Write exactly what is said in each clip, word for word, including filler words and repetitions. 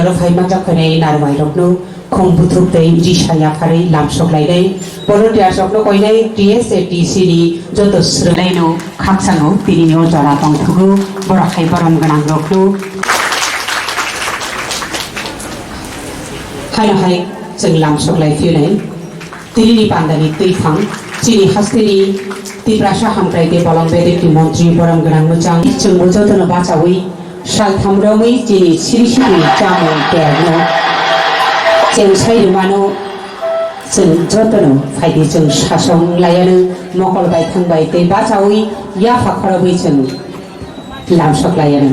Aro phai manjak khainai narwai rokno khum buthuk tei risa yapharwi lamsok lainai volunteers rokno koinai T S A T C ni joto swrwnglaino khakchangno tini o jora tongthugo borok hai borom gwnang rokno. Haino hai chwng lamsok lai phiyonai. Tinini pandani twi thang, chini hasteni Tiprasa hamkrai tei bolong bedekni montri borom gwnang mwchang chwngbo jotono bachaui saltham romwi chini siri siri chamung terno chwng sai rwmano chwng jotono phaidi chwng sasong laiyanw mokol bai thang bai tei bachaui yapha khorobwi chwng lamsok laiyanw.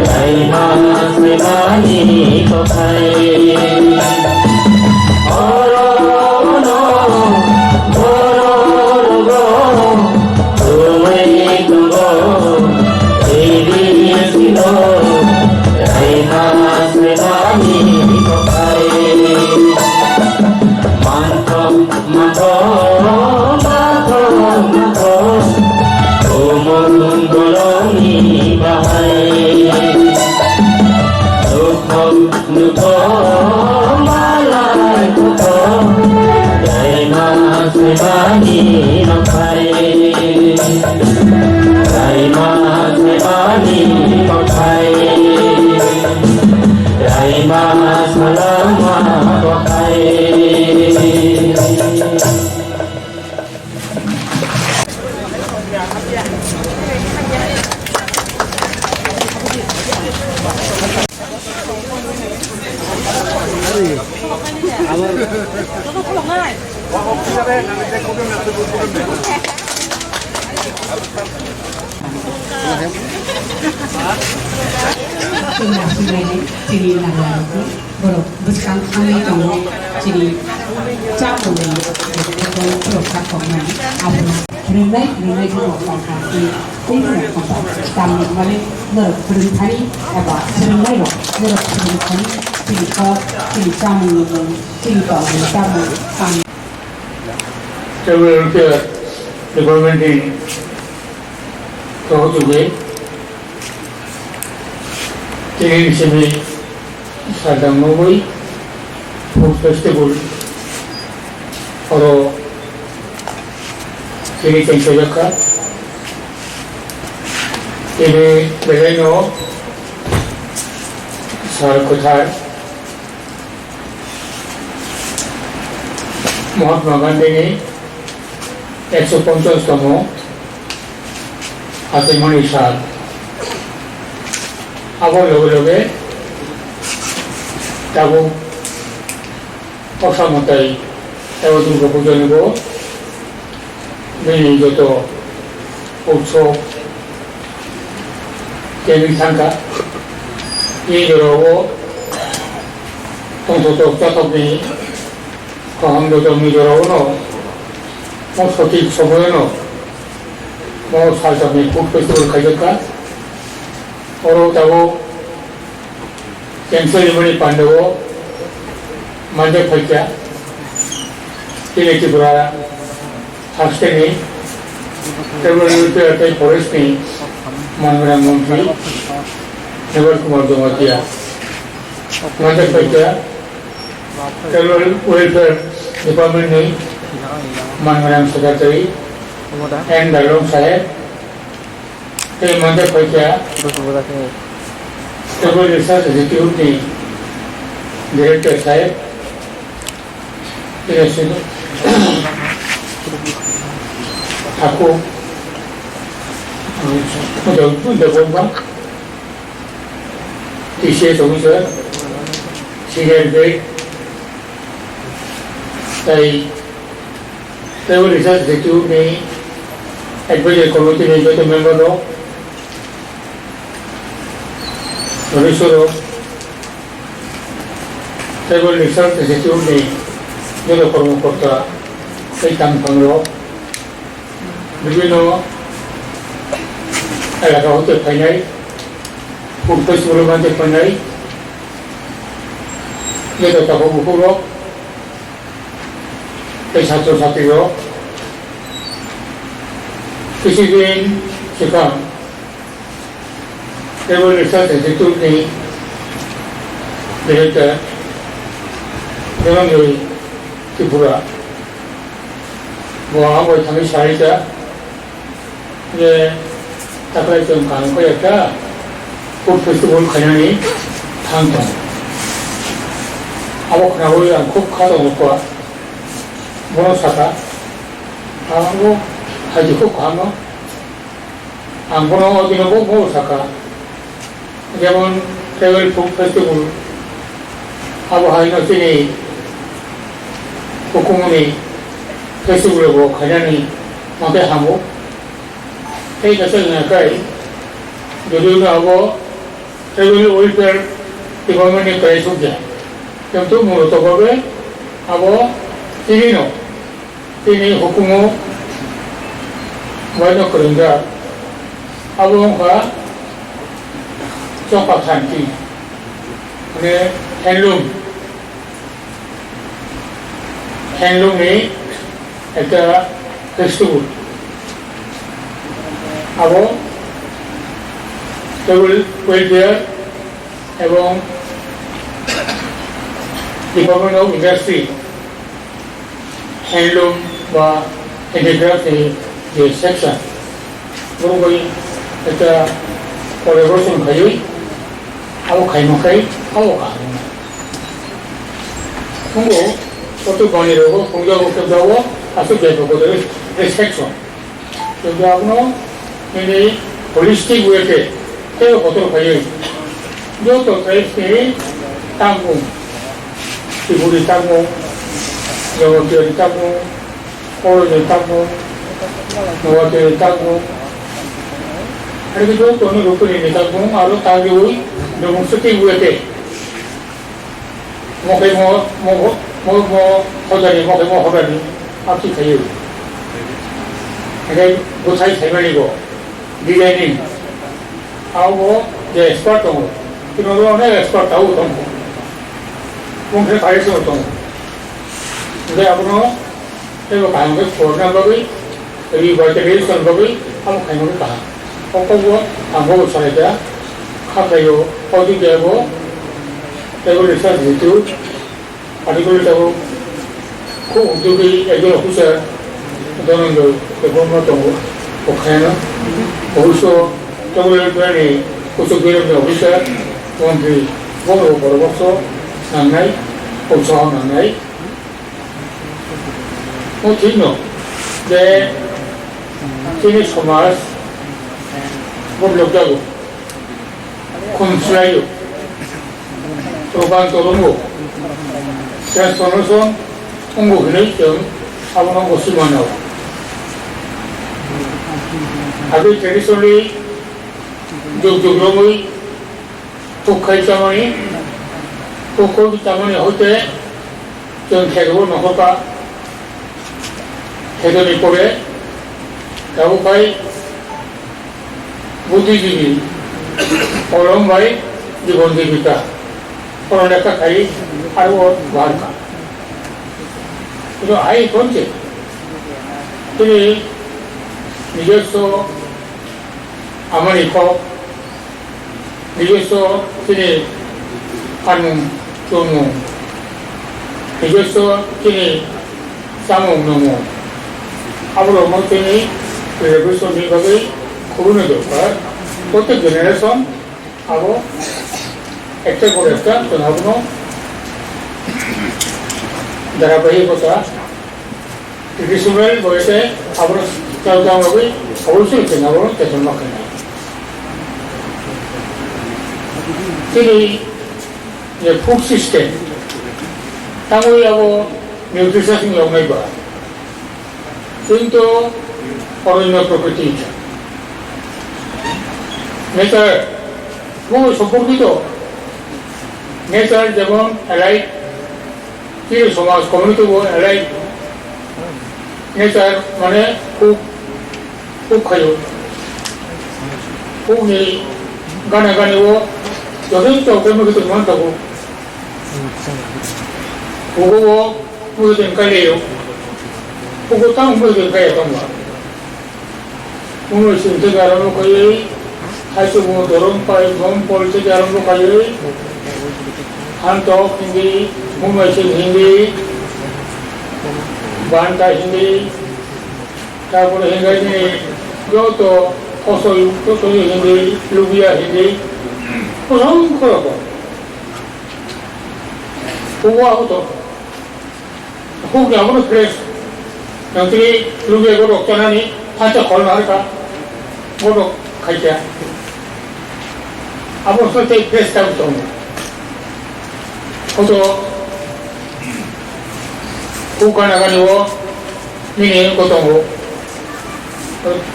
Laima sebani kothai. Oro no, oro rogo, tumai tongo, ebi sino, laima sebani kothai. Manthok, manthok, manthok, manthok, umung bolongni bahai. Nukhok, nukhok, malai khokhok, daima sebani nokhai. Daima sebani nokhai. Daima salama nokhai. Chini nagarokni borok bwskang thangwi tongo, chini chamungni borok kha koknai abono rwnai rwnai borok tongkha tei tei borok tongkha tamni hwnmani norok phwrwngthani eba phwrwngnairok norok phwrwngthani chini kok chini chamungni mung chini tongmani chamung tang. Tribal Welfare Department ni tohojogwi tini ni simi sajak nugwi Food Festival oro tini chengsajakha. Tini belai no sal kwthar Mahatma Gandhi ni ekso ponchash tomo achaimani sal. Abo loge loge tabuk Kosa mwtai eba Durga Puja ni bo bini joto utsob tei thangkha. Tei jorao tongthok chathokni kaham joto ni jorao no mo sothik somoyo no mo salsa ni food festival khaijakha. Oro tabuk Cancel rimani pandao manjak phaikha, tini Tripura hasteni Tribal Welfare tei Forest ni mangrang montri Hemal Kumar Jamatia, manjak phaikha Tribal Welfare Department ni mangrang secretary N Dalong Saheb, tei manjak phaikha Tribal Research Institute ni Director Saheb, tei sini aku Debbarma, T C S officer, senior grade, tei Tribal Research Institute ni Advisory Committee ni joto member rok, Professor rok, Tribal Research Institute ni joto kormokorta tei tangphang rok, bibhinno elaka hoite phainai, food festival mante phainai, joto takhuk bukhuk rok, tei satro satri rok, kisi din swkang Tribal Research Institute ni Director Dhananjoy Tripura bo ang bai thangwi saui kha. Je taklai chwng kaham khe ekta food festival khainani thang tongo. Abo khnaui ang khub kha tongo kha. Bono sakha, abo hai khub kaham no. Ang bono o dino bo, bo sakha. Jemon Tribal Food Festival, abo hai no chini hukumu ni festival bo khainani mate hamo. Tei kaisa wngya khai, Jodi no abo Tribal Welfare Department ni kwlai sukya. Kintu murto babe abo tini no, tini hukumu bai no kwrwngjak. Abo wngkha chokpa thanti, mane handloom. Handloom ni ekta festival. Abo Tribal Welfare ebong Department of Industry, Handloom ba Handicraft ni je section, borok bai ekta collaboration khaiwi abo khaima khai abo kaham. Tongo, koto bani rogo, khungjago, khebjago, aswk jaiba kotor respect song. Tei abono nini holistic way khe teibo kotor khaiwi joto tribes ni tangmung, Tripuri tangmung, Jamatia ni tangmung, Koro ni tangmung, Noatia ni tangmung, ari khe joto ni rukuni ni tangmung aro tangriwi demonstrative way khe. Mokhai mo, mo, mo, mo, hojani, mokhai mo, hojani, absi khayo. Hingke bwthai saimani bo, designing. Abo je expert tongo, tini oro onek expert tabuk tongo. Bongkhe kaiso tongo. Hingke abono Teibo kaham khe khorna bagwi, revitalization bagwi abo khaima khe kaham. O kokbo ang bobo salai kha, kha khaio, o dui khe abo teibo research institute, particularly abo khub uddyogi ekjon officer Dhananjoy Debbarma tongo, o khaina. Obwsyo teibo ni kuchuk birokni officer, montri, bono bo borok bakso nangnai, utsaho nangnai. O thikno je chini somaj boblok jago, khum swlaio, rubantor wngo, transformation wngo hinwi chwng abono bo swi mano. Abo traditionally jug jug romwi Kok khai chamani, kok kok chamani hoite chwng khedo nokhorka, khedoni pore tabuk khai buddhijibi, kolom bai jibon jibika, oro lekha khai aro barka. Ino hai konche, tini nijoswo amani kok, nijoswo chini phanmung chumung, nijoswo chini chamung nungmung, aborokno chini celebration ni bagwi khulumni dorkar. Protek generation abo ekta pore ekta chwng abono dharabahikota Traditional boyte abono chal chal rogwi obono sini chwng abono cheton ma khainai. Chini je food system, tangwi abo nutritious ni yoknai ba. Kintu oronno prokriti nature, bo sompurkito nature jemon alai Chini somaj community bo elai nature mane kuk, kuk khayo. Kuk ni gana gani o joto joto khe mui tong man tongo. Kugo o mui tong kai leyo. Kugo tang mui tong kai tongo. Mumai sing tei garam bo kaiwi, haichukmung dorom pai bom pol tei garam bo kaiwi, hantok hindi, mumai sing hindi, banta hindi, tarpore hingai ni joto kosoi kosoi hindi, lubia hindi, kosong kosong. Kubo abo to. Huk ni abono fresh. Nang tini lubia borok chanani phacha khol nang kha. Borok khaikha. Abo se tei fresh tam tongo. Hoto huk gana gani o nini ko tongo.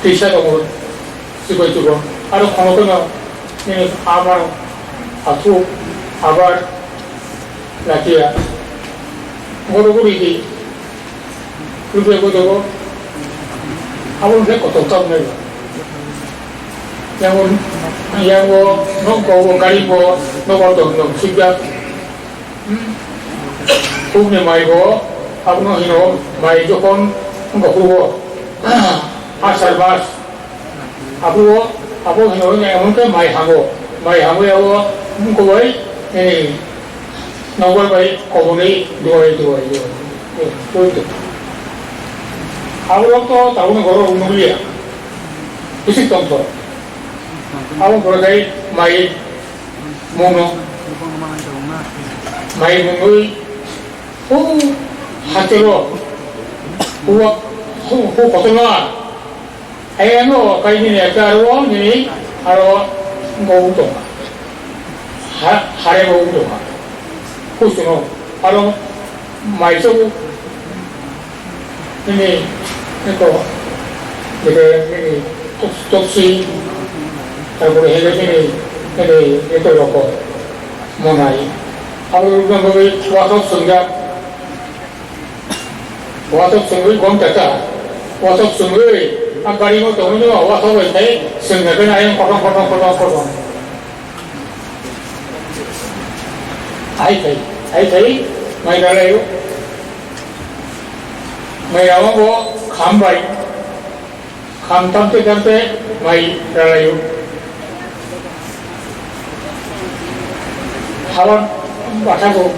Tisa tongo. Chikon chikon. Aro khono khono Nini amar asuk abar latia. Goro gori di. Rubia godogo. Aboni khe kotor tabnai. Yang o, yang o, nok o, gari bo, nok o dong dong sibya. Hukni mai bo, abono hino mai jokhon wngkha hugo. Asar mas. Abo, abo hino hino emon khe mai hango. Mai hango yao wngkha bai, eh, nokbar bai kobonwi duai, duai, duai. Eh, tui tui. Abo rok to tabukni borok rok nukliya. Bisik tongthok. Abo borok hai mai Mungno. Mai mungwi. Hu. Hatero. Hu. Hu. Hu kotorma. Ayano kaini ne karo nini aro go uto. Ha, hare go uto. Kusuno. Aro mai chogo. Nini, eko, jete, nini, tok-, toksi, tarpore helo nini, nini, eko roko, monai. Abo rukna bagwi wathok swngjak. Wathok swngwi gom tata. Wathok swngwi, a gari mo tongwi no, wathok bai thai, swngna khe ayang kotong, kotong, kotong, kotong. Ai thai, ai thai, mai dalai o. Mai rama bo kham bai, kham tamte tamte mai ralaio. Hawan bata bo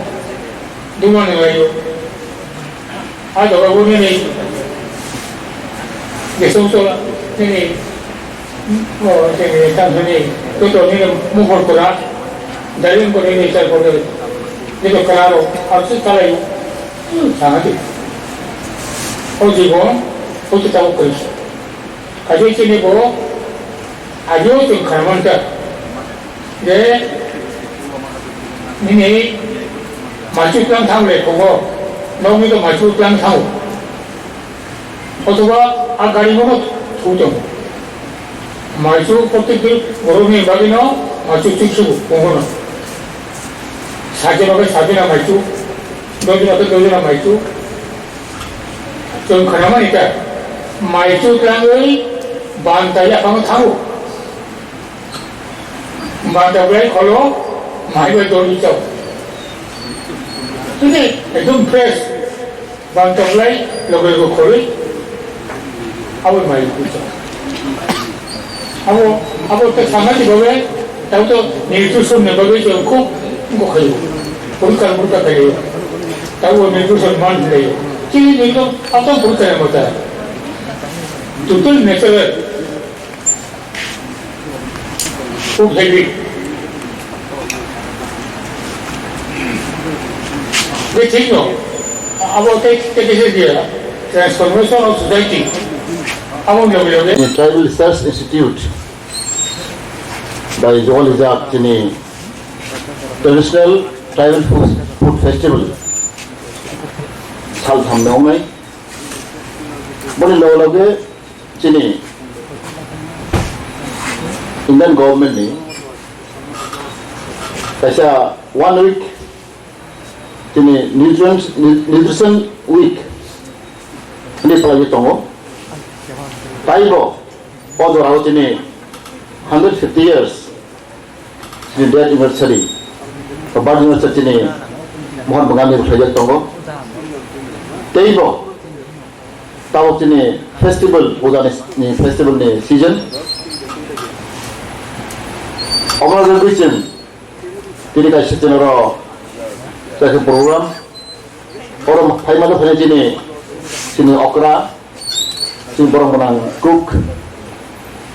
duma nalaio. A doga bo nini gesong sola nini O, tini, tang tini, tu to nini muhur kura, dalim ko nini chal ko nini, nini kura ro, arsi kalai, hmm, sangat. O jibon, o tu tahu kris. Kaji chini bo, ajo tu karaman ka. Je, nini, machu klang thang le kongo, nong nini machu klang thang. Othoba a gari bono thu tongo. Maichu protekti borokni bagwino maichu chuksugo tongo no. Sajona bai sajona maichu, dojona bai dojona maichu. Chwng khnamani ta maichu twlangwi banta yaphango thango. Banta bai kholo mai bai doli chao. Tini ekdom fresh. Bang tonglai, loge loge khoroi, abo mai kucha. Abo, abo te samani babe, tau to nutrition ni babe je khub go khayo. Purkar purkar khayo. Tau nutrition man khayo. Chini ni to ato purkar mata. Total natural. Food habit. Bwe thik no, abo tei, tei kisa dia, transformation of society. Abo loge loge. Tribal Research Institute bai jogol rijak chini Traditional Tribal Food, Food Festival sal tham nongnai. Boni loge loge chini Indian government ni kaisa one week chini nutrition, nutrition week ni palai tongo. Taibo o jorao chini hundred fifty years chini death anniversary, birth anniversary chini Mohan Bagan ni khlaijak tongo. Teibo tabok chini festival, puja ni, ni festival ni season. Omo jagwi chwng tini kaisa chini oro kaisa program. Oro phaimano phai chini, chini okra, chini borok gwnang kuk,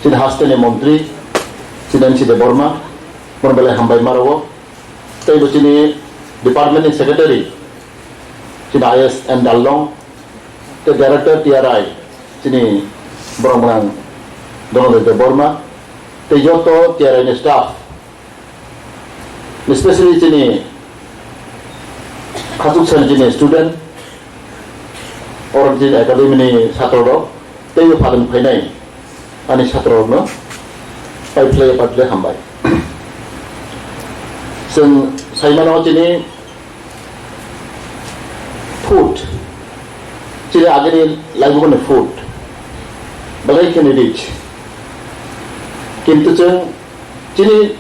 chini haste ni montri, chini N C Debbarma, borok belai hambai ma rwo. Tei bo chini department ni secretary, chini I S N Darlong, tei director T R I, chini borok gwnang Donojoy Debbarma, tei joto T R I ni staff, especially chini Khachuksa ni chini student, oro chini academy ni satro rok, tei phatung phainai ani satro rok no pai phlai pai phlai hambai. Chwng saimano chini food, chini agini laibumani food belai kheno rich. Kintu chwng chini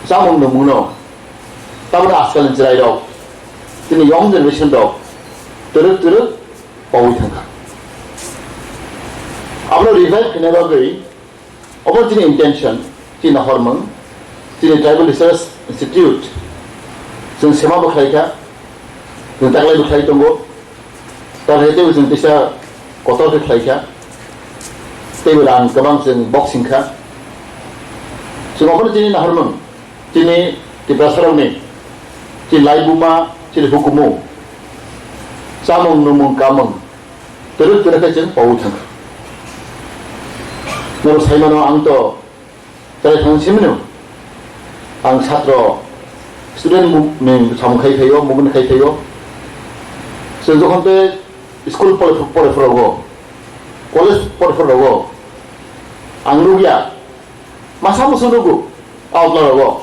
chamung nwngmungno tabukni ajkalni chwrairok, chini young generation rok twrwk twrwk paui thangkha. Abono revive khaina bagwi obo chini intention, chini hormung, chini Tribal Research Institute, chwng sema bo khlaikha, chwng taklai bo khlai tongo, taklai teibo chwng kisa kotor khe khlaikha, teibo rang kwbang chwng boxing kha. Chwng obono chini nahormung, chini Tiprasarokni, chini laibuma, chini hukumu, chamung, nwngmung, kamung, twrwk twrwk khe chwng paui thangkha. Norok saimano ang to chwrai thang simino, ang satro, student mu-, ni samung khai phaio, muguni khai phaio. Chwng jokhon tei school pore pore phorogo, college pore phorogo, ang nukya, masa musu nugo, outlaw rogo.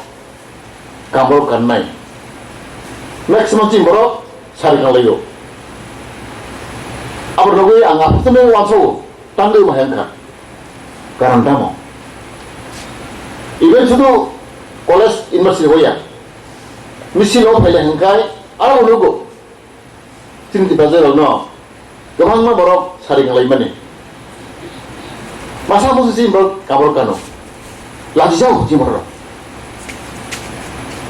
Kaam borok kannai. Maximum chini borok sari kanglaio. Abo nugwi ang aphuru no uansugo, tangwi ma hengkha. Karon tamo. Even sudu college, university hoya. Misil o phaila hengkhai, aro nugo. Chini Tiprasa rokno kwbangma borok sari kanglaimani. Masa musu chini borok kabor kano. Lachi jao chini borok.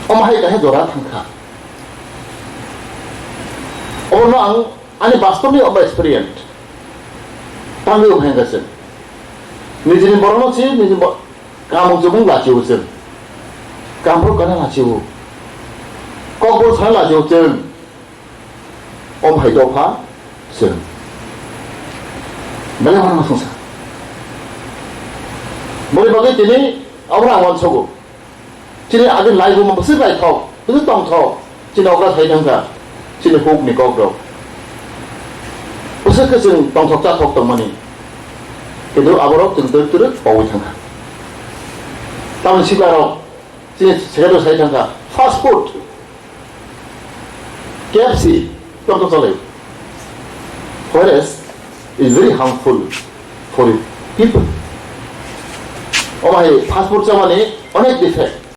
Omo hai kaisa jora thangkha. Obono ang ani bastobni omo experience. Tangwi omo hai kaisa. Nijini borokno si, nijini bo-, kamung chubung lachio chwng. Kamrok kana lachio. Kokborok sana lachio chwng. O phai dopha chwng belai uanama songsa. Boni bagwi tini aboni ang uansugo. Chini agini laibuma bwswk naithok, bwswk tongthok, chini okra sai thangkha, chini hukni kokrok. Bwswk khe chwng tongthok chathok tongmani. Kintu aborok chwng twrwk twrwk paui thangkha. Tamoni sibarok chini secretary sai thangkha, fast food. K F C, tongthok chalai. Whereas, is very harmful for people. Omo hai fast food chamani onek defect.